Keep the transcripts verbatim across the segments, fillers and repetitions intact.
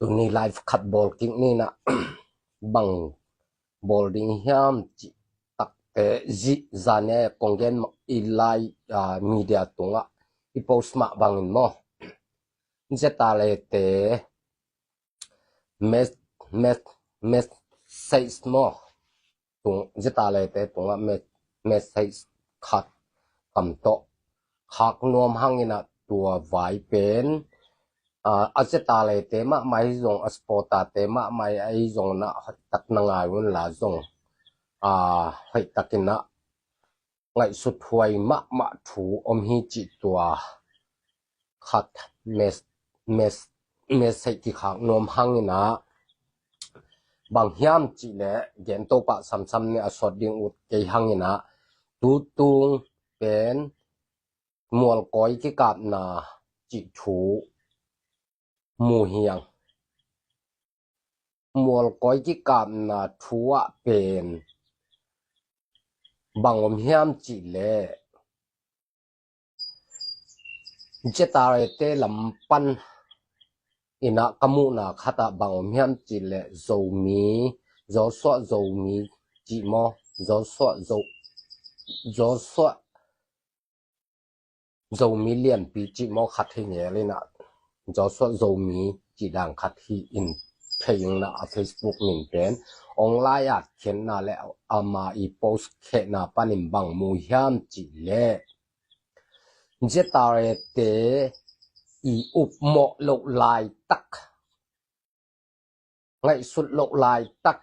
Tuni live khat bawl kik ni na, bang bawl ding hiam cih takte zih zane kong gen i live, ah, media tungah i post mah bangin maw. Zeta lete mes-, mes-, message maw. Tung, zeta lete tungah me-, message khat kam tawh khak nuam hangin ah tua vai pen, ah, a zeta lete mahmah hi zong, a supporter te mahmah ahi zong na hoihtak na ngai un la zong, ah, hoihtakin ah ngaihsut huai mahmah thu om hi cih tua khat mes-, mes-, message kikhak nuam hangin ah bang hiam cih leh gen to pah samsam ni a sawt ding ut kei hangin ah tutung pen mualkawi kikapna cih thu mu hiang. Mualkawi kikapna thu ah pen bang om hiam cih leh Zeta lete lam pan in ah ka muhna khat ah bang om hiam cih leh Zomi, Joshua Zomi cih maw, Joshua Zo-, Joshua Zomi lianpi cih maw khat hi ngel in ah, Joshua Zomi cih dan khat hi in thei ing na a Facebook min pen ong lai at khiatna le ama i post khehna panin bang mu hiam cih leh Zeta lete i upmawh loh laitak, ngaihsut loh laitak,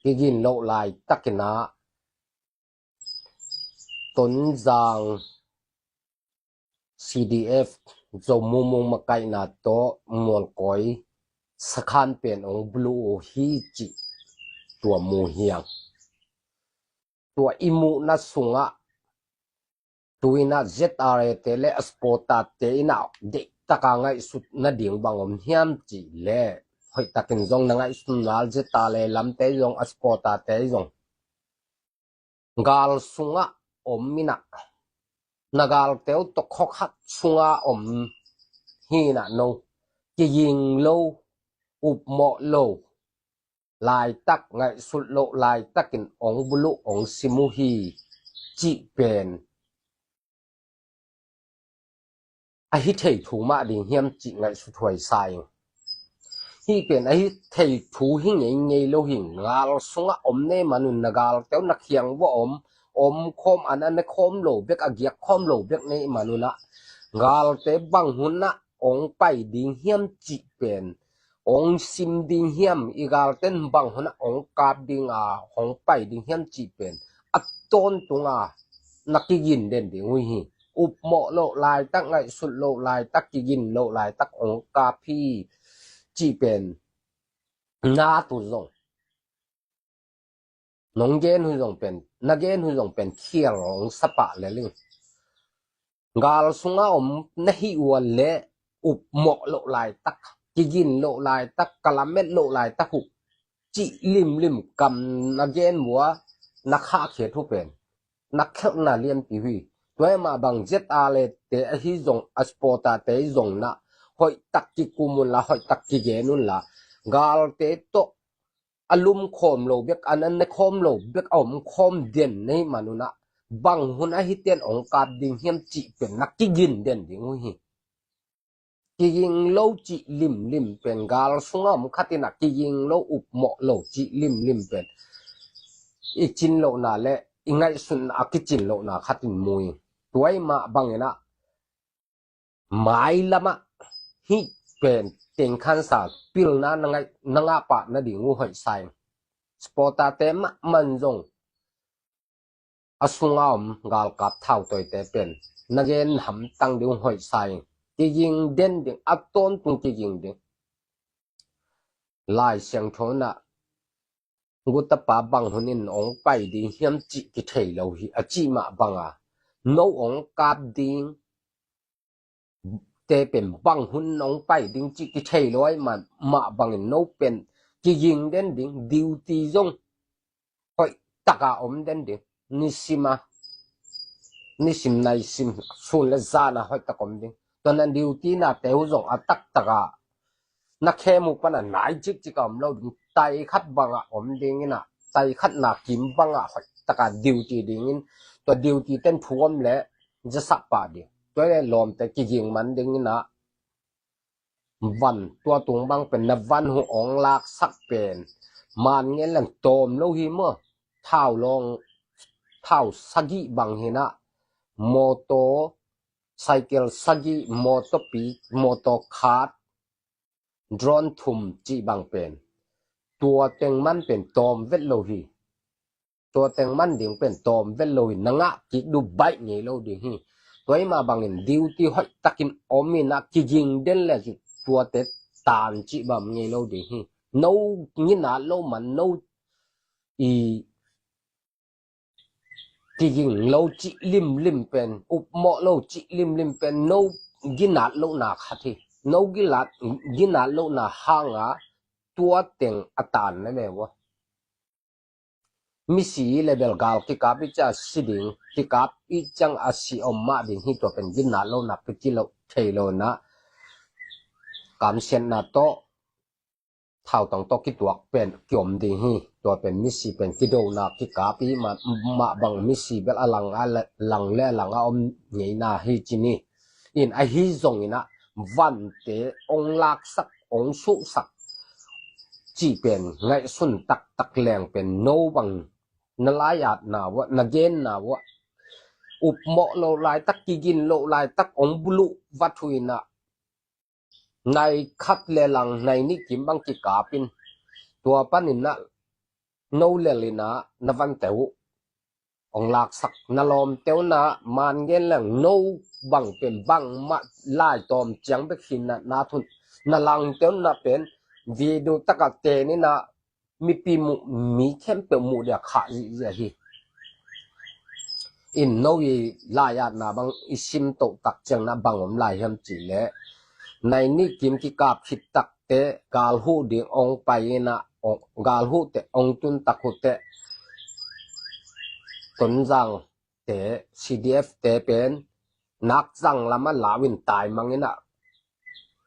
kigin loh laitakin ah Tonzang C D F Zo Mumung makaihna tawh mualkawi sakhan pen ong bulu uh hi cih tua mu hiang. Tua i muhna sungah tu in ah Zeta lete le a supporter te in ah deihtaka ngaihsut nading bang om hiam cih leh hoihtakin zong na ngaihsun nal Zeta le lamte zong a supporter te zong gal sungah om in ah na galte uh tawh khuakhat sunga om hi in ah no kiging lo, upmawh lo laitak, ngaihsut loh laitakin ong bulu ong sim uh hi cih pen a hi thei thu mah ding hiam cih ngaihsut huai sa ing. Hih pen a hi thei thu hi ngeingei lo hi. Gal sungah om nei manun na galte uh na khiang vua om, om khawm an a ne khawm lo bek, a giak khawm lo bek nei manun ah galte bang hun ah ong pai ding hiam cih pen ong sim ding hiam, i galten bang hun ah ong kap ding a ong pai ding hiam cih pen a tawntung a na kigin den ding uh hi. Upmawh loh laitak, ngaihsut loh laitak, kigin loh laitak ong kap hi cih pen na tu zong nong gen uh zong pen, na gen uh zong pen khial ong sa pah lel ing. Gal sunga om na hi uh a leh upmawh loh laitak, kigin loh laitak, ka lamet loh laitak uh cih limlim kam na gen uh a na khahkhiat uh pen na khelhna lianpi uh hi. Tua hi mah bang Zeta lete ahi zong a supporter te zong na hoihtak kikum un la, hoihtak kigen un la, galte tawh a lum khawm lo bek, an an ne khawm lo bek a om khawm den nei manun ah bang hun a hiten ong kap ding hiam cih pen na kigin den ding uh hi. Kiging lo cih limlim pen gal sunga om khat in ah kiging lo, upmawh lo cih limlim pen i cin lohna le i ngaihsutna a kicin lohna khat in mu hi. Tua hi mah bangin ah mailamah hih pen tengkhansa pilna na ngah pah nading uh hoih sa ing. Supporter te mahmah zong a sunga om galkap thautawite pen na gen hamtang ding uh hoih sa ing. Kiging den ding, a tawntung kiging ding. Lai Siangtho in ah gutapa bang hun in ong pai ding hiam cih kithei lo hi a cih mah banga no ong kap ding te pen bang hun ong pai ding cih kithei lo ai mah, mah bangin no pen kiging den ding, duty zong hoih taka om den ding. Nisima, nisim naisim, sun le zana hoih tak om ding. Tua nan duty nate uh zong a taktaka na khem uh pan a nai cikcik a om lo ding, tai khat bang a om ding in a, tai khat na kim bang a hoih tak a duty ding in, tua duty ten thu om le zasak pah ding. Tua le lawmte kiging man ding in a, van tua tung bang pen na van uh ong laksak pen man ngen leng tawm lo hi maw? Thau lawng, thau sagih bang hi na, motor cycle sagih, motor pi, motor khat, drone thum cih bang pen tua teng man pen tawm vet lo hi. Tua teng man ding pen tawm vet lo hi, na ngah kik duh baih ngei lo ding hi. Tua i mah bangin duty hoih takin om in a kiging den le tuate tan cih bang ngei lo ding hi. No ginat lo man, no i kiging lo cih limlim pen, upmawh lo cih limlim pen no ginat lohna khat hi. No ginat, ginat lohna hanga tua teng a tan na ve ua. Misi le bel gal kikap i ciang a si ding, kikap i ciang a si om mah ding hi. Tua pen ginat lohna pi ti lo thei lo na, kamsiatna tawh, thautang tawh kituak pen kiom ding hi. Tua pen misi pen kidona kikap i mah, mah bang misi bel a lang a, lang le a lang a om ngeina hi ci ni. In ahi zongin a vante ong laksak, ong suhsak cih pen ngaihsun taktak leng pen no bang na laiatna uah, na genna uah, upmawh lo laitak, kigin lo laitak ong buluh vat uh in a, nai khat le lang, nai nih kim bang kikap in, tua panin a no lel in a na vante uh ong laksak, na lawmte uh na man ngen leng no bang pen bangmah lai tawm ciang bek hi na, na thun, na langte uh na pen video tak a ten in a mipi muh, mi khempeuh muh dia khah zihziah hi. In no i laiatna bang i sim toh tak ciang na bang om lai hiam cih leh, nai nih kim kikap khit takte gal huh ding ong pai in a, ong, gal huhte ong tun tak huhte, Tonzangte, C D F te pen Nakzang lam a lau in taimang in a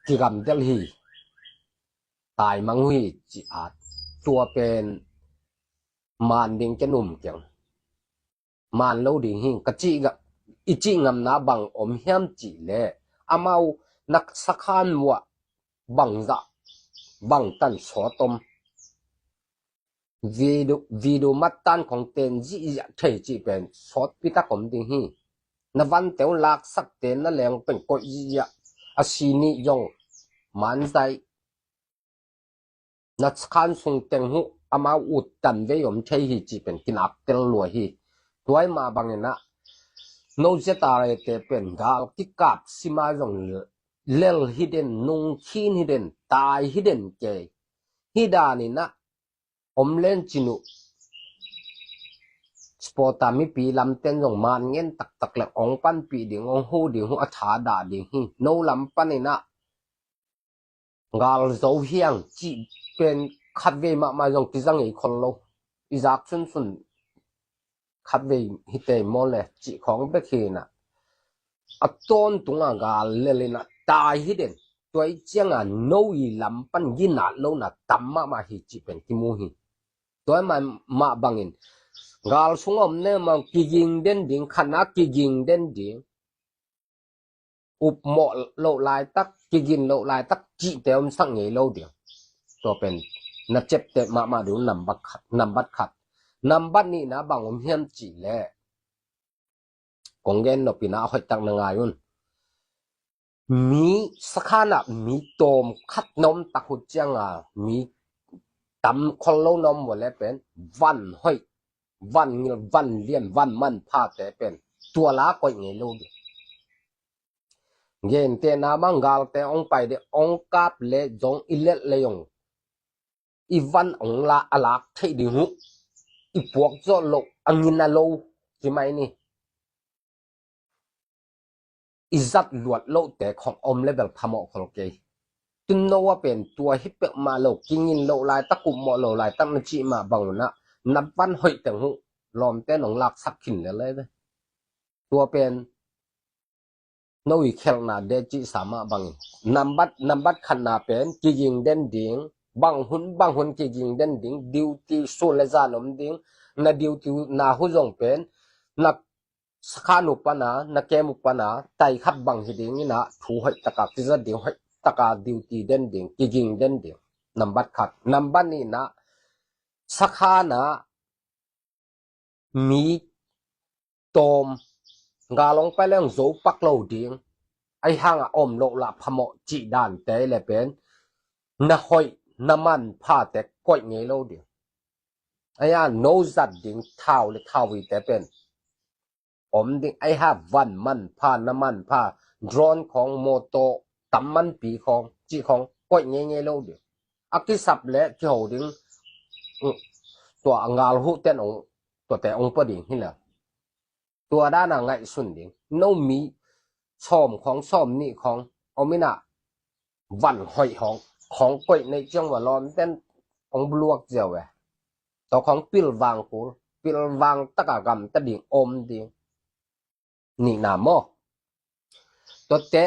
kigamdel hi. Taimang uh hi ci a, tua pen man ding ken um keng. Man lo ding hi ka cih ga, i cih ngamna bang om hiam cih leh, amau na sakhan uah bangzah, bangtan sawt om. Video, video mattan khong ten zihziah thei cih pen sawtpi tak om ding hi. Na vante uh laksakte na leng pen koih zihziah, a si nih zong manzai, na khan sung teng huh amau uttan vei om thei hi cih pen kinak tel lua hi. Tua i mah bangin a no Z R A te pen gal kikap sima zong lel hi den, nung khin hi den, tai hi den kei. Hi danin a om len cin uh, supporter mipi lamten zong man ngen taktak le ong panpih ding, ong huh ding uh a thadah ding hi. No lam panin a gal zo hiang cih pen khatvei mahmah zong kizang ei khol lo. I zak sunsun khatvei hi tei maw le cih khawng bek hi na, a tawntung a gal lel in a tai hi den. Tua i ciang a no i lam pan ginat lo na tam mahmah hi cih pen kimu hi. Tua i mah, mah bangin gal sung a om ne mah kiging den ding, khan a kiging den ding. Upmawh loh laitak, kigin loh laitak cihte omsak ngei lo ding. Tua pen na ciapteh mahmah ding uh nambat khat, nambat khat. Nambat nihna bang om hiam cih leh, kong gen nop in a hoih tak na ngai un. Mi sakhan ah mi tawm khat na om tak uh ciang a, mi tam khol lo na om uh leh pen van hoih, van ngil, van lian, van manphate pen tua la koih ngei lo ding. Gentehna bang galte ong pai ding, ong kap le zong i lelh le zong i van ong la a lak theih ding uh. I puak zawh loh a ngin a lo ci mai ni. I zat luat lohte khong om le bel phamawh khol kei. Tun no a pen tua hi peuhmah lo, kingin loh laitak, upmawh loh laitak na cih mah bang un a, na van hoih teng uh lawmte nong laksak khin lel le ve. Tua pen no i khelhna de cihsa mah bangin. Nambat, nambat khatna pen kiging den ding, bang hun, bang hun kiging den ding, duty sun le zan om ding, na duty na hu zong pen, na sakhan uh pana, na kem uh pana, tai khat bang hi ding ina, thu hoih taka kizat ding, hoih taka duty den ding, kiging den ding. Nambat khat. Nambat nihna, sakhana mi tawm, galong pai leng zo pak lo ding, ai hanga om loh lah phamawh cih dante le pen, na hoih, na manphate koih ngei lo ding. Aia, no zat ding thau le thau vite pen om ding, ai ha van manpha, na manpha, drone khawng, mawtaw, tam manpi khawng, cih khawng, koih ngei ngei lo ding. A kisap le kiho ding, tua a ngal huh ten ong, tuate ong pua ding hi le. Tua dana ngaihsun ding. No mi sawm khawng, sawm nih khawng, om ina, van hoih hong, khawng koih neih ciang va lawm ten ong buluak ziau e. Tua khawng pilvang kul, pilvang taka gamta ding om ding. Nihna maw. Tuate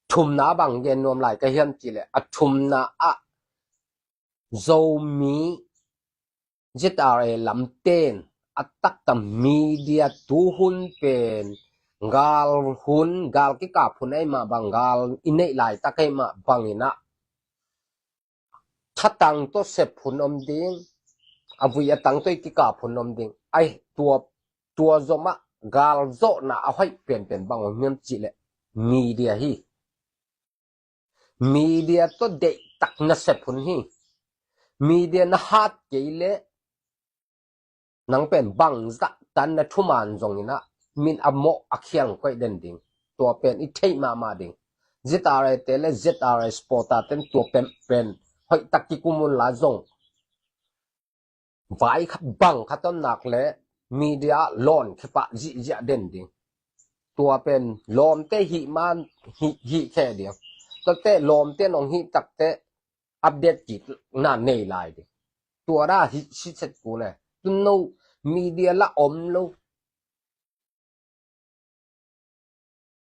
thumna bang gen nuam lai ka hiam cih leh, a thumna ah Zomi Z R A lamten a taktak media tuhun pen gal hun, gal kikap hun ei mah bang, gal i neih laitak ei mah bangin ah thatang tawh sep hun om ding, a vui a tang tawh i kikap hun om ding. Ai, tua, tua zomah gal zawhna a hoih penpen bang om hiam cih leh media hi. Media tawh deihtak na sep hun hi. Media na hat kei leh nang pen bangzah tan na thuman zongin ah min a mawh a khiang koih den ding. Tua pen i theih mahmah ding. Z R A te le Z R A supporter ten tua pen, pen hoihtak kikum un la zong vai khat bang khat om nak le media lawn khepah zihziah den ding. Tua pen lawmte hih man hih, hih khe ding. Tuate lawmte nong hih takte update kik na nei lai ding. Tua da hih siset ku le. Tun no media la om lo.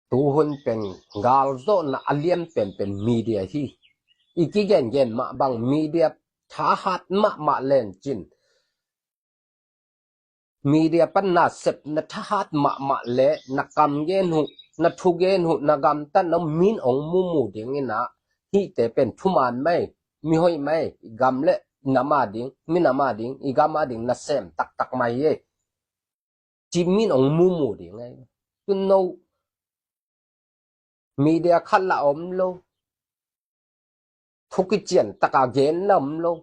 Tuhun pen gal zawhna a lian penpen media hi. I kigengen mah bang media thahat mahmah lencin. Media pan na sep na thahat mahmah le na kam gen huh, na thu gen huh, na gamtat na min ong mumu dingin ah hihte pen thuman mai, mihoih mai, i gam le i nam a ding, minam a ding, i gam a ding na sem taktak mai hi. Ci min ong mumu ding ai. Tun no media khat la om lo. Thu kician taka gen la om lo.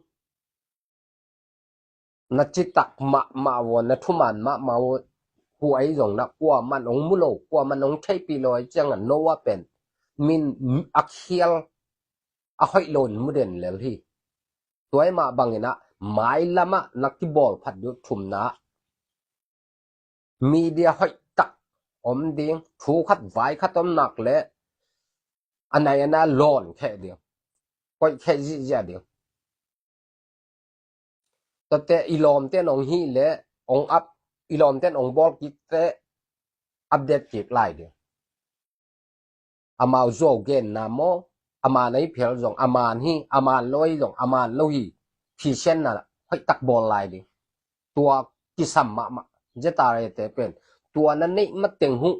Na citak mahmah vua, na thuman mahmah vua. Hu ai zong na kuaman ong mu lo, kuaman ong theihpih lo ai cianga no a pen min a khial a hoih lo in mu den lel hi. Tua i mah bangin ah mailamah na kibawl phat dih uh thumna media hoihtak om ding, thu khat vai khat om nak le a nai a na lawn kheh ding, koih kheh zihziah ding. Tuate i lawmte nong hih le ong up, i lawmte nong bawl kikte update kik lai ding. Amau zuau genna maw, a man ei phel zong a man hi, a man lo ei zong a man lo hi. Phisianna hoihtak bawl lai ding. Tua kisam mahmah Z R A te pen tua na neih mateng huh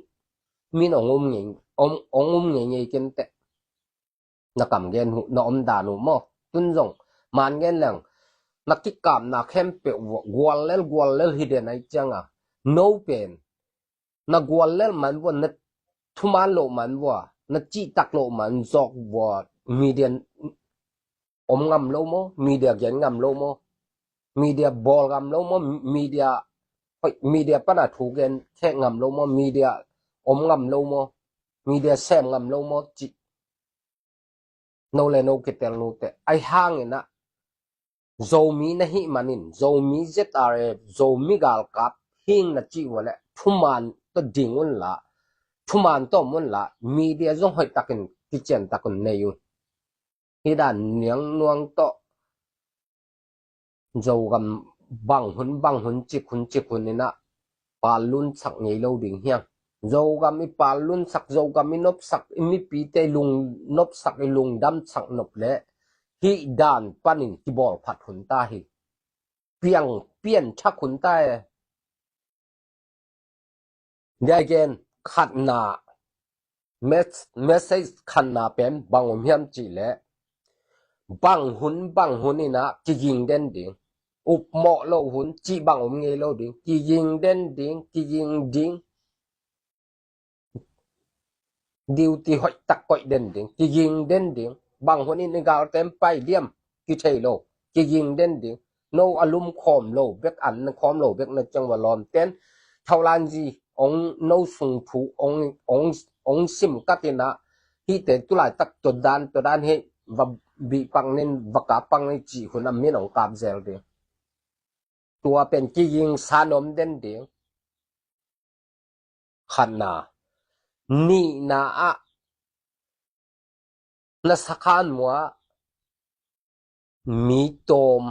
min ong um ngei, ong, ong um ngei ngei kenteh. Na kam gen huh, na om dan uh maw. Tun zong man gen leng na kikapna khempeuh vua gual lel gual lel hi den ai cianga no pen na gual lel man vua, na thuman loh man vua, na cihtak loh man zawk vua, media om ngam lo maw, media gen ngam lo maw, media bawl ngam lo maw, media, media pana thu gen kheh ngam lo maw, media om ngam lo maw, media sem ngam lo maw cih no le no kitel nute. Ai hangin ah Zomi na hih manin, Zomi Z R A, Zomi galkap hing na cih vua le thuman tawh ding un la, thuman tawh om un la, media zong hoihtakin kiciantak un nei un. Hih dan niang nuang tawh Zogam bang hun bang hun cik hun cik hun inah pal lunsak ngei lo ding hiang. Zogam i pal lunsak, Zogam i nopsak, i mipite i lung nopsak, i lungdamsak nop leh hih dan panin kibawl phat hun ta hi. Piang pian thak hun ta e. Dia gen khatna, mes-, message khatna pen bang om hiam cih leh, bang hun, bang hun in ah kiging den ding. Upmawh loh hun cih bang om ngei lo ding. Kiging den ding, kiging ding. Duty hoih tak koih den ding, kiging den ding. Bang hun in i galte'n pai diam kithei lo, kiging den ding. No a lum khawm lo bek, an na khawm lo bek na ciang va lawmte'n thaulangzi ong, no sung thu ong, ong, ong sim katin ah, hihte tulaitak tua dan, tua dan hi, va bih pak ning, va kap pak ning cih hun a min ong kap zel ding. Tua pen kiging sa nuam den ding. Khatna. Nihna ah, na sakhan muah mi tawm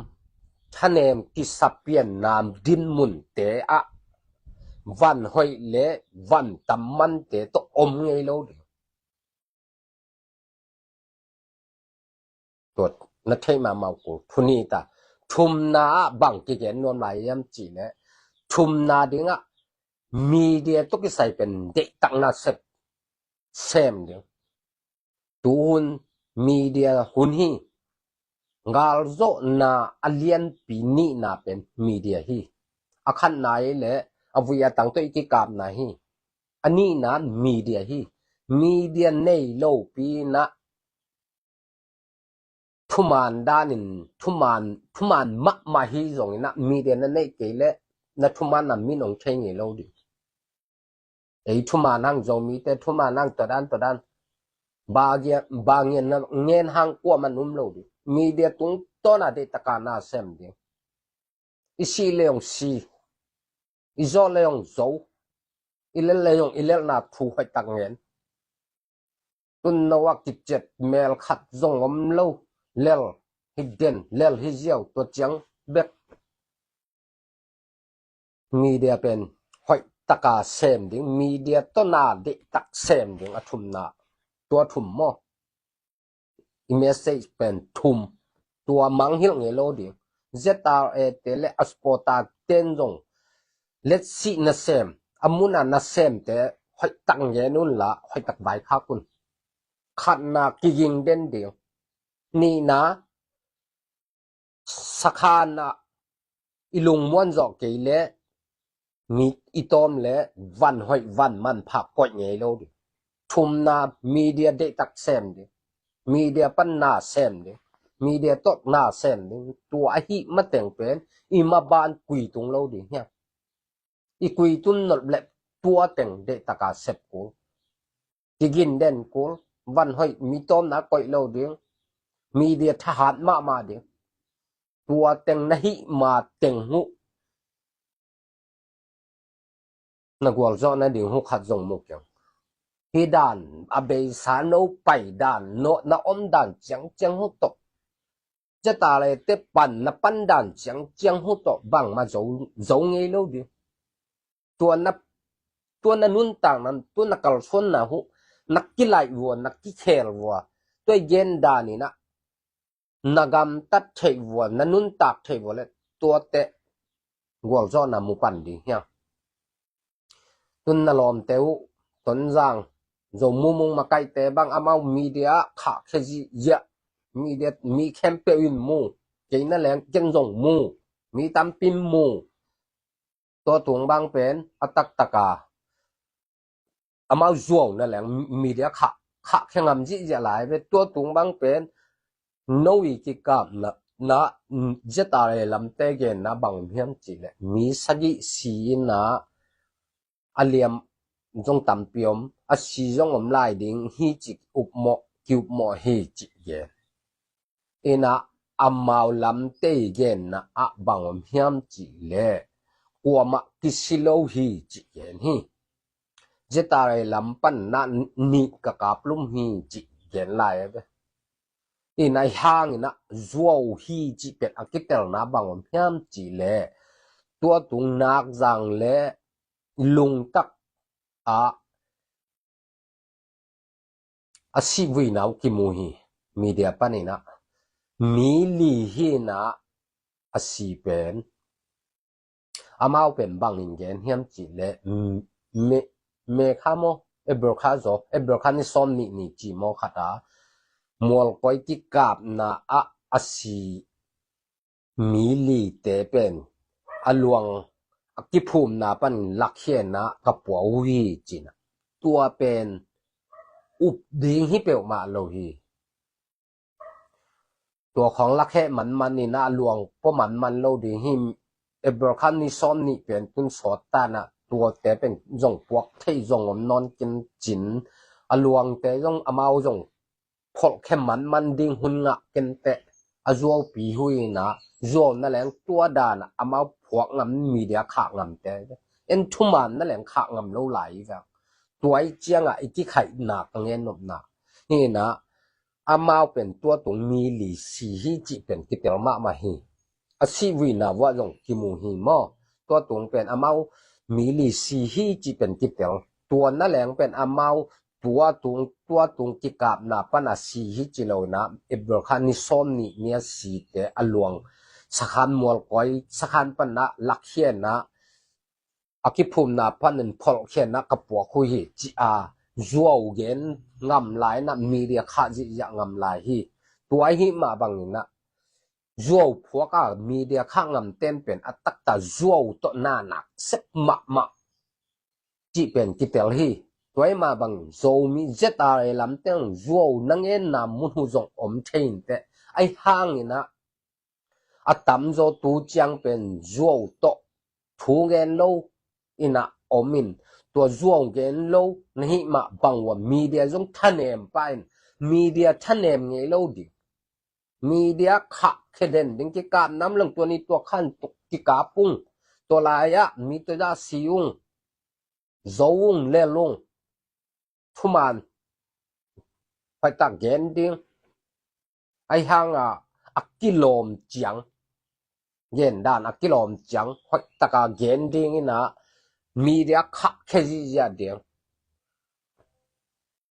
thanem kisa pianna dinmunte ah van hoih le van tam mante tawh om ngei lo ding. Tua na theih mahmah uh kul. Thuni ta, thumna ah bang kigen nuam lai hiam cih leh, thumna dingah media tawh kisai pen deihtakna sep sem ding. Tu hun media hun hi. Galzawhna a lianpi nihna pen media hi. A khatna hi leh a vui a tang tawh i kikapna hi. A nihna media hi. Media nei lopi in ah thuman danin, thuman, thuman mahmah hi zongin ah media na neih kei leh na thumanna min ong thei ngei lo ding. Ei thuman hang, Zomite thuman hang, tua dan, tua dan. Ba ngen, ba ngen na ngen hang kuaman um lo ding. Media tungtawn a deihtak a na sem ding. I sih leh ong si, i zo leh ong zo, i lel leh ong, i lelna thu hoihtak ngen. Tun no ah kiciat mel khat zong om lo. Lel hi den, lel hi ziau, tua ciang bek. Media pen hoihtak a sem ding, media tawh na deihtak sem ding, a thumna. Tua thum maw? I message pen thum. Tua mangngilh ngei lo ding. Z R A te le a supporter ten zong letsih nasem, a mun a nasemte hoihtak ngen un la, hoihtak vaikhak un. Khatna, kiging den ding. Nihna, sakhan ah i lungmuan zawh kei leh mi i tawm leh van hoih van manpha koih ngei lo ding. Thumna, media deihtak sem ding. Media pan na sem ding. Media tawh na sem ding. Tua ahih mateng pen i maban kuitung lo ding hiam? I kuitung nop leh tua teng deihtak a sep kul. Kiging den kul. Van hoih, mi tawmna koih lo ding. Media thahat mahmah ding. Tua teng na hih ma teng uh na gualzawh nading uh khat zong mu keng. Hih dan, a beisa no pai dan, no na om dan ciangciang uh tawh, Z R A te pan na pan dan ciangciang uh tawh bangmah zo, zo ngei lo ding. Tua na, tua na nuntakna, tua na kalsuanna uh na kilaih vua, na kikhel vua, tua i gen dan in ah na gamtat theih vua, na nuntak theih vua leh tuate gualzawhna mu pan ding hiam? Tun na lawmte uh, Tonzang, Zo Mumung makaihte bang amau media ah khahkhia ziahziah. Media mi khempeuh in mu. Kei na leng ken zong mu. Mi tampi in mu. Tua tung bang pen a taktak a amau zuau na leng media khah, khahkhia ngam ziahziah lai ve. Tua tung bang pen no i kikapna, na, Z R A lamte genna bang om hiam cih leh, mi sagih si in ah a liam zong tampi om, a si zong om lai ding hi cih upmawh, ki-upmawh hi cih gen. In ah amau lamte i genna ah bang om hiam cih leh, kuamah kisi lo hi cih gen hi. Z R A lam pan na nih ka kap lum hi cih gen lai a ve. In ah hih hangin ah zuau hi cih pen a kitelna bang om hiam cih leh, tua tung nakzang le lungtak ah a sihvuina uh kimu hi. Media panin ah mi li hi in ah a si pen, amau pen bangin gen hiam cih leh, mm, me, me kha maw, April kha zaw, April kha ni sawm nih ni ci maw khat a, mualkoi kikapna ah a si mi lite pen a luang a kiphumna panin lakhia in ah ka pua uh hi ci in ah. Tua pen up ding hi peuhmah lo hi. Tua khawng lakhia manman in ah luang pua manman lo ding hi. April kha ni sawm nih pen tun sawt ta in ah tuate pen zong puak thei zong om nawn ken cin, a luangte zong amau zong pholhkhia manman ding hun ngah ken teh, a zuaupi hui in ah zuau na leng tua dan ah amau phuak ngam, media khah ngamte en thuman na leng khah ngam lo lai hi vang. Tua i ciangah i kikhaihna ka ngen nopna hi in ah, amau pen tua tung mi li si hi cih pen kitel mahmah hi. A sihvuina uah zong kimu hi maw. Tua tung pen amau mi li si hi cih pen kitel. Tua na leng pen amau tua tung, tua tung kikapna pan a si hi ci lo in ah, April kha ni sawm nih ni a site a luang sakhan mualkoi sakhan pan ah lakhia in ah a kiphumna panin pholhkhia in ah ka puak uh hi ci a zuau gen ngam lai in ah media khah zihziah ngam lai hi. Tua hi mah bangin ah zuau phuak a media khah ngamten pen a taktak zuau tawh na nak sep mahmah cih pen kitel hi. Tua hi mah bangin Zomi Z R A lamteng zuau na ngenna mun uh zong om thei in teh, ahi hangin ah a tamzaw tu ciang pen zuau tawh thu gen lo in ah om in, tua zuau gen lo na hih mah bang uah media zong thanem pah in, media thanem ngei lo ding. Media khah khia den ding, kikap nam lang tua ni tua khan tuk kikap ung, tua lai ah mi tua dah si ung, zo ung, lel ung, thuman hoihtak gen ding. Ahi hang a, a kilawm ciang, gen dan a kilawm ciang hoihtak a gen ding in ah media khah khia zihziah ding.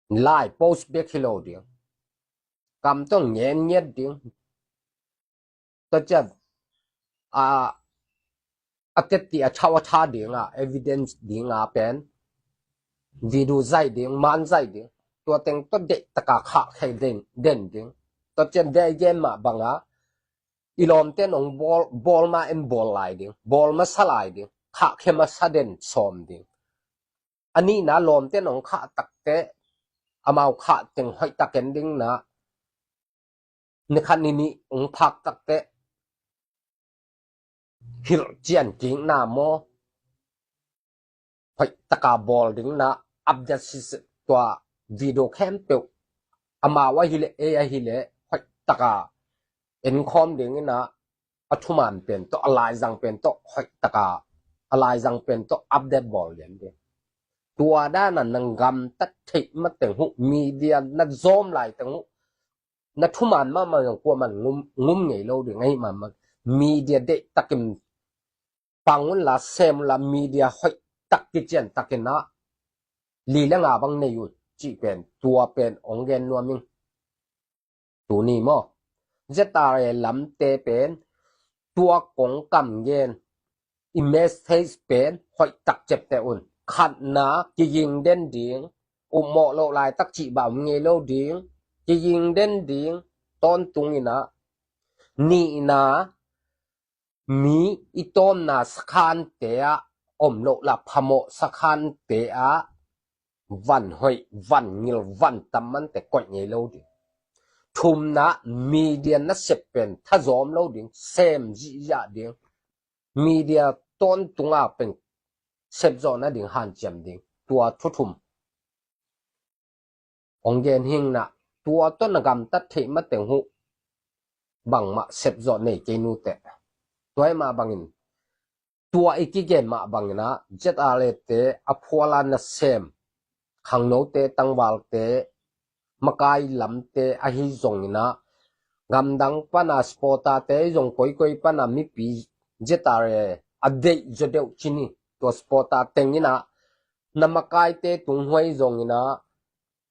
Lai post bek hi lo ding. Kam tawh ngen ngiat ding. Tua ciang a, a tetti a thau a tha ding a, evidence ding a pen video zaih ding, man zaih ding. Tua teng tawh deihtak a khah khia den, den ding. Tua ciang deih gen mah bang a, i lawmte in hong bawl, bawl ma en bawl lai ding, bawl masa lai ding, khah khia masa den sawm ding. A nihna lawmte in hong khah tak teh, amau khah teng hoihtak en ding in ah, ni khat ni nih hong phak tak teh, hilh cian kikna maw, hoihtak a bawl ding in ah, update siseh, tua video khempeuh amau ahi leh, ei ahi leh hoihtak a enkhawm ding in ah, a thuman pen tawh, a laizang pen tawh hoihtak a, a laizang pen tawh update bawl lian ding. Tua dan a na gamtat theih mateng uh media na zawm laiteng uh na thuman mahmah zong kuaman ngum, ngum ngei lo ding ahi mahmah. Media deihtakin pang unla, sem unla, media hoihtak kiciantakin ah li le nga bang nei uh cih pen, tua pen hong gen nuam ing. Tuni maw, Z R A lamte pen tua kong kam gen, i message pen hoihtak ciapteh un. Khatna, kiging den ding, upmawh loh laitak cih bang om ngei lo ding, kiging den ding, tawntung in ah. Nihna, mi i tawmna sakhante ah om loh la phamawh sakhante ah van hoih, van ngil, van tam mante koih ngei lo ding. Thumna, media nasep pen thazawm lo ding, sem zihziah ding. Media tawntung a pen sepzawh nading hanciam ding. Tua thu thum hong gen hi ing in ah, tua tawh na gamtat theih mateng uh bangmah sepzawh nei kei nuteh. Tua hi mah bangin, tua i kigen mah bangin ah, Z R A te a phual a nasem, khangnote, tangvalte, makai lamte ahi zongin ah, gamdang pan a supporter-te zong, koikoi pan a mipi Z R A a deih zaw deuh ci ni. Tua supporter teng in ah, na makaite tungah zongin ah,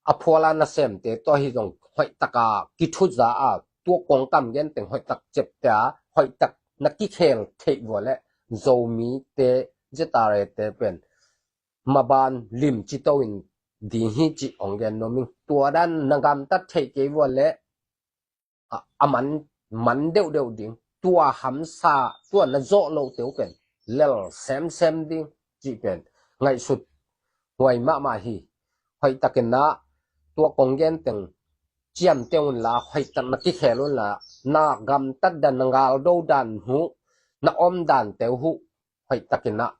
a phuala nasemte tawh hi zong hoih taka kithuza a, tua kongkam genteng hoih tak ciapte a, hoih tak na kikhel theih vua leh Zomite Z R A te pen maban limci to in ding hi cih ong gen nuam ing. Tua dan na gamtat theih kei vua leh a, a man, man deuhdeuh ding, tua hamsa, tua na zawh lohte uh pen lel semsem ding cih pen ngaihsut huai mahmah hi. Hoih takin ah tua kong genteng ciamteh unla, hoih tak na kikhel unla, na gamtat dan, na galdo dan uh, na om dante uh hoih takin ah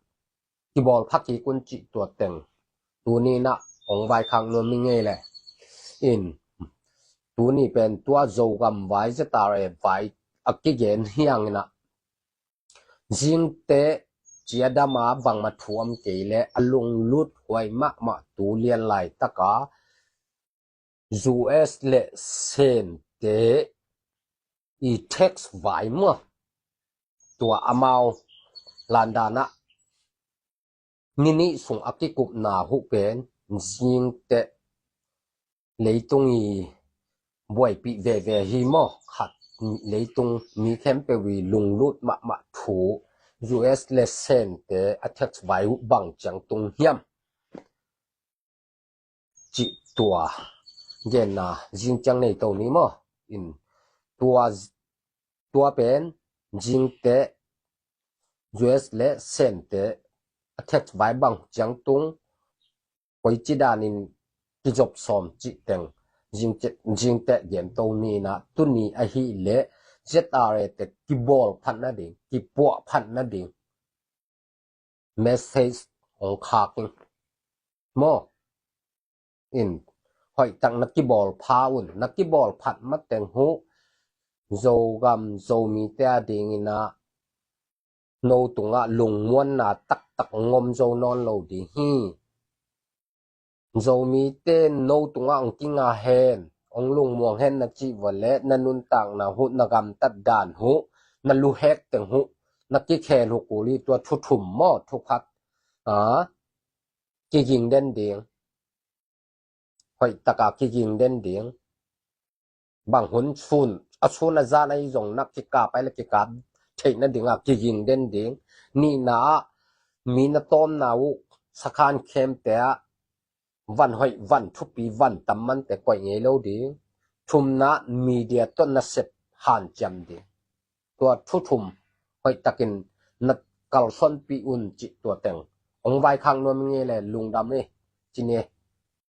kibawl pha kik un cih tua teng tuni in ah ong vaikhak nuam ing ei leh. In, tuni pen tua Zogam vai, Z R A vai a kigen hi hangin ah, zingteh ciadam a bangmah thu om kei leh a lunglut huai mahmah tu lian laitaka U S le Sente i tax vai maw, tua amau landan ah ni nih sung a kikupna uh pen zingteh leitung i buaipih veve hi maw, khat leitung mi khempeuh i lunglut mahmah thu U S le Sente a tax vai uh bang ciang tung hiam cih tua genna zing ciang nei to ni maw. In, tua, tua pen zingteh U S le Sente a tax vai bang ciang tung, koici danin kizop sawm cih teng zingteh, zingteh gen to ni in ah, tuni ahih leh Z R A te kibawl phat nading, kipuah phat nading message ong khak ing maw. In, hoih tak na kibawl pha un, na kibawl phat mateng uh Zogam Zomite a dingin ah no tungah lungmuanna taktak ong om zo nawn lo ding hi. Zomite no tungah ong kinga hen, ong lungmuang hen na cih vua leh na nuntakna uh, na gamtat dan uh, na luhek teng uh, na kikhel uh kul hi. Tua thu thum maw, thu khat, a, kiging den ding. Hoih taka kiging den ding. Bang hun sun, a sun a zan ahi zong na kikap ai le kikap theih nading a kiging den ding. Nihna ah mi na tawmna uh sakhan khempeuh ah van hoih, van thupi, van tam mante koih ngei lo ding. Thumna, media tawh nasep hanciam ding. Tua thu thum hoih takin na kalsuanpih un cih tua teng ong vaikhak nuam ing ei leh, lungdam hi. Ci ni.